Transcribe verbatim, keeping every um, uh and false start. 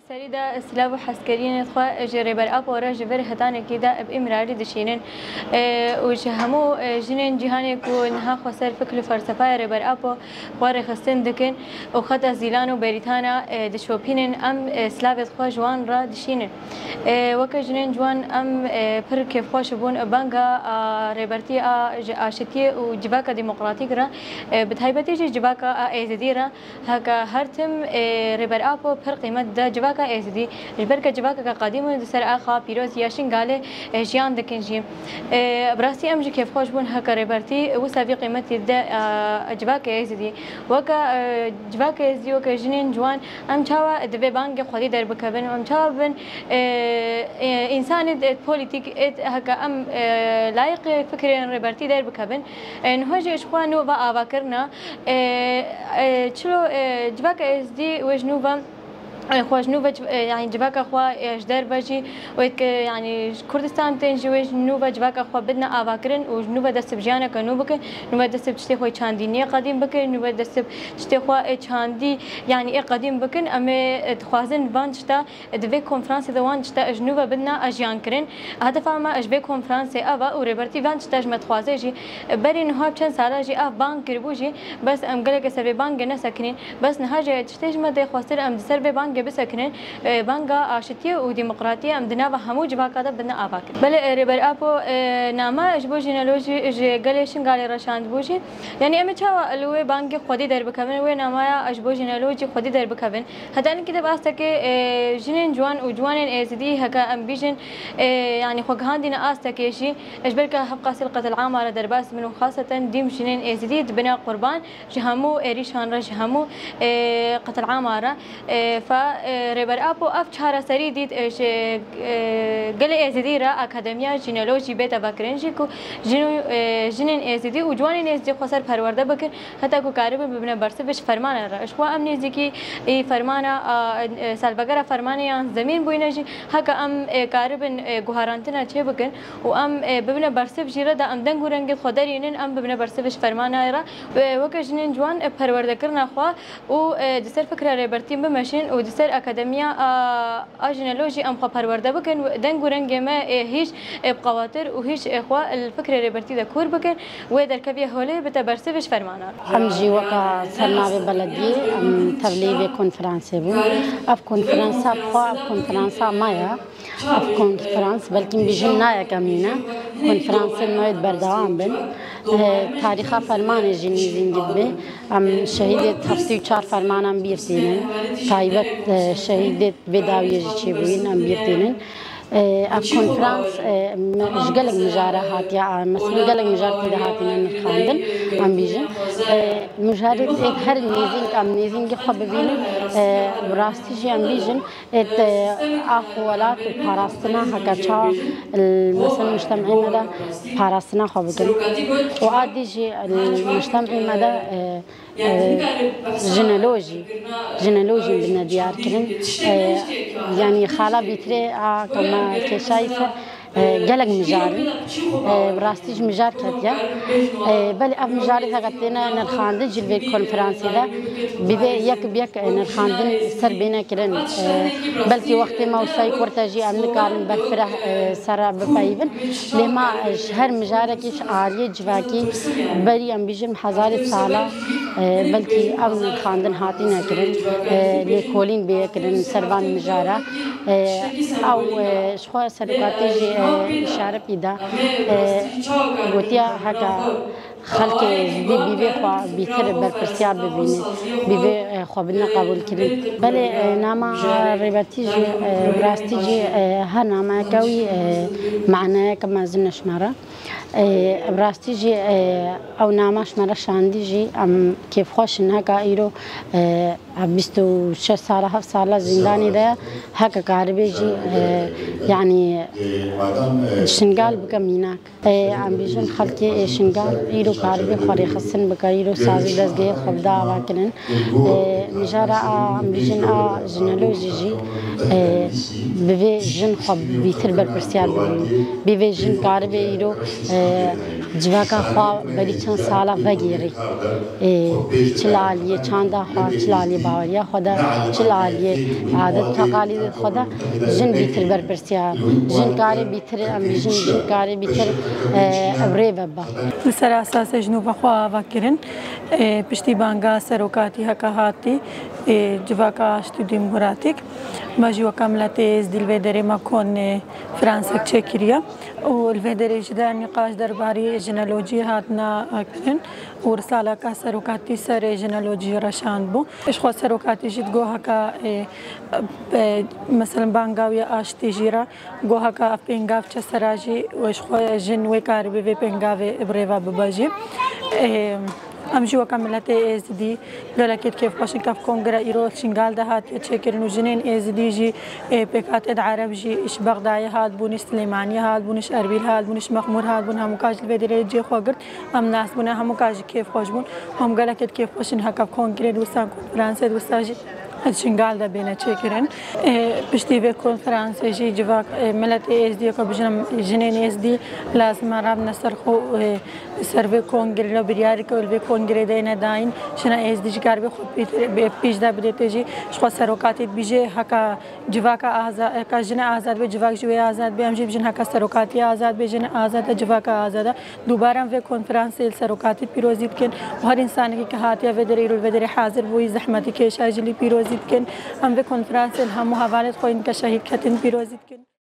Serî de silav û hezkeriyên xwe ji Rêber Apo re ji vir hetanekî de bi Îmralî dişînin. E, û ji hemû, e, jinên cîhanê ku niha xweser fikr û felsefeya Rêber Apo xwe rêxistin dikin û xeta Zîlan û Berîtana, e, dişopînin, em, e, silavê xwe ji wan re dişînin. E, weke jinên ciwan em, e, pir kêfxweş bûn banga a rêbertiyê a ji aşitiyê û civaka demokratîk re, e, bi taybetî jî civaka a Êzidî re. Heke her tim, ê, Rêber Apo pir qîmet dide civaka Êzidî, ji ber ke civakeke qedîm û di ser axa pîroz ya Şingalê, ê, jiyan dikin jî. Ê, bi rastî em jî kêfxweş bûn heke Rêbertî wisa vî qîmetî dide, ê, civaka Êzidî. Weke, ê, civaka Êzidî, weke jinên ciwan, em çawa di vê bangê xwedî derbikevin û em çawa bibin, ê, ê, însanê di polîtîk, ê, heke em, ê, layiqê fikrên Rêbertî derbikevin. Ê, niha jî ji xwe nû ve avakirina. E, e, çilo, e, civaka Êzidî wê ji nû ve, e, xwe ji nû ve civ-, e, yanî civaka xwe, e, ji derve jî wê ke, yanî ji Kurdistan tên jî wê ji nû ve civaka xwe bidine avakirin û ji nû ve dest bi jiyaneke nû bikin, nû ve dest bi tiştê xwe çandî nê qedîm bikin, nû ve dest bi tiştê xwe, e, çandî, yanî ê qedîm bikin. Em ê, e, dixwazin van tişta Di vê konferansê de wan tişta ji nû ve bidina ajiyan kirin. Hedefa me ji vê konferansê ev e û Rêbertî van tişta ji me dixwaze jî. Berî niha çend sala jî ev bang kiribû jî, bes em gelek ser vê bangê nesekinîn. Bes niha jî tiştê ji me tê xwestir em di ser vê bangê bisekinin. E, banga aşitiyê û demokratiyê em di nava hemû civaka de bidine avakirin. Belê, e, Rêber Apo, e, nama ji bo jînolojî ji gelê Şingalê re şandibû jî. Yanî em ê çawa li wê bangê xwedî derbikevin, wê namaya ji bo jînolojî xwedî derbikevin? Hetanîkî de bi astekê, e, jinên ciwan û ciwanên Êzidî heke em bîjin, e, yanî xwe gihandîne astekê jî, ji ber ke hevqasî li qetilama re derbas bin û xaseten dîm jinên Êzidî dibine qurban ji hemû êrîşan re, ji hemû, e, qetilama re. E, fa, e, Rêber Apo ev çareserî dît, e, ji, e, gelê Êzidî re akademiya jînolojî bête vekirin jî ku jin û, e, jinên Êzidî û ciwanên Êzidî xweser perwerde bikin. Heta ku karibin bibine bersiv ji fermana re. Ji xwe em nêzîkî, ê, fermana, a, e, salvegera fermanê yan zemîn bûyne jî, heke em, e, karibin, e, guharantina çê bikin û em, e, bibine bersiv jî re de em deng û rengê xwe derînin, em bibine bersiv ji fermanayê re. E, weke jinên ciwan, e, perwerdekirina xwe û, e, di ser fikra Rêbertî bimeşin û di ser akademiya, a, A jînolojî em xwe perwerde bikin, deng û rengê me ê hîş ê bi qewatir û hîş ê xwe li fikrê Rêbertî de kûr bikin, wê derkeviye holê bite bersiv ji fermana. Em jî weka sernavê belediyê, em tevlî vê konferansê bûn. Ev konferansa bi xwe, ev konferansa me ye. Ev konferans belkî em bêjin na yekemîn e. Konferansên me yê berdewam bin. E, tarîxa fermanê jî nêzîn dibe. Em şehîdê heftê û çar fermanan bîr tînin. Taybet, e, şehîdê vê dawiyê jî çêbûyîn, em bîr tînin. E, ev konferans, e, me-, ji gelek mijara hatiye, a, mesela gelek mijar tê de hatine nirxandin, em bîjin. E, mijarê tê her nêzîn, em nêzîngî xwe bibînin, e, bi rastî jî em bîjin, ê te ax û welat û parastina heke çawa, e, mesela mujtemê me de parastina xwe bikin. Û a dî jî, e, mujtemê me de, e, e, jinolojî, jinolojî bine diyar kirin. E, yanî xala bîtirê a kema kêşayî ser, e, gelek mijar in. E, bi rastî ji mijar ketiye. E, belê ev mijarê heke têne nirxandin jî li vê konferansê de bibê yek bi yek, e, nirxandin ser bêne kirin. E, belkî wextê me wisa yê kurt e jî em nikarin berfireh, e, ser re bipeyivin. Lê ma, e, ji her mijarekî ji aliyê civakî berî em bîjin hezarê sala, e, belkî ev nirxandin hatine kirin, e, lêkolîn bêye kirin ser van mijara. E, ew, e, ji xwe serokatî jî, e, îşaretî da, e, gotiya heke xelkê Êzidî bîvê xwe bîtir berpirsiyar bibîne, bîvê, e, xwe bidine qebûlkirin. Belê, e, nama Rêbertî jî, e, bi rastî jî, e, her nameyeke wî, e, manayeke mezin e ji me re. E, bi rastî jî, e, ew nama ji me re şandî jî em kêfxweş in. Heka îro, e, ev bîst û şeş sala, heft sala zîndanê de ye. Heke karibê jî, e, yanî Şingal bike mînak. E, em bîjin xelkê, e, Şingal îro karibê xwe rêxistin bike, îro sazî dezgehê xwe bide avakirin. E, mijara a, em bîjin a jinolojî jî, e, bi vê jin xwe bîtir berpirsiyar bibînin. Bi vê jin karibê îro, e, Civaka xwe berî çend sala vegêrî. Ê, çi li aliyê çanda xwe, çi li aliyê baweriya xwe de, çi li aliyê adet û teqalîdê xwe de jin bîtir berpirsiya. Jin karê bîtir, em bêjin jin karê bîtir, e, ev rê ve ba. Li ser esasê jin û vexwe ava kirin. Ê, piştî banga serokatî heke hatî, ê, civaka aştî û demokratîk. Me jî weke miletê êzdî li vê derê me kon, ê, fransek çêkiriye. Û li vê derê jî de nîqaş derbarî jinolojiyê hatine, e, kirin û risaleka serokatî serê jinolojiyê reşand bû. Ji xwe serokatî jî digot heke, e, e, meselen banga wî aştî jî re got heke ev pêngav çe sera jî û ji xwe jin wê karibê vê pêngavê bi rêve bibe jî. E, Em jî weke miletê Êzidî gelekê kêfxweş in ku ev kongre îro li Şingal de hatiye çêkirin û jinên Êzidî jî, ê, pêkhatê di Ereb jî ji Bexdayê hatibûn, ji Silêmaniyê hatibûn, ji Erbîl hatibûn, ji Mexmûr hatibûn, hemûka ji li vê derê cê xwe girt. Em nas bûne, hemûka jî kêfxweş bûn. Em gelekê kêfxweş in heke ev kongrê di wisa konferansê di wisa jî di Şingal de bêne çêkirin. Ê, piştî vê konferansê jî civak, ê, miletê Êzdî, ku bijin em jinên Êzdî lazim e rabine ser xwe, ê, ser vê kongrê, biryarê ku li vê kongrê de yêne dayîn, jina Êzdî jî karibe xwe pêtir-, bê-, pêş de bidê tê jî, ji xwe serokatî dibîjê, heka civaka aza-, heka jine azad be, civak jî wê azad be, em jî bijin heka serokatî azad be, jin azad e, civaka azad e. Dubare em vê konferansê li serokatî pîrozî dikin û her însanekî ke hatiye vê derê îro li vê derê hazir bûyî, zehmetî kêşa jî lî pîrozî dikin. Em vê konferansê li hemû hevalêt xwe yên ke şehîd ketin pîrozî dikin.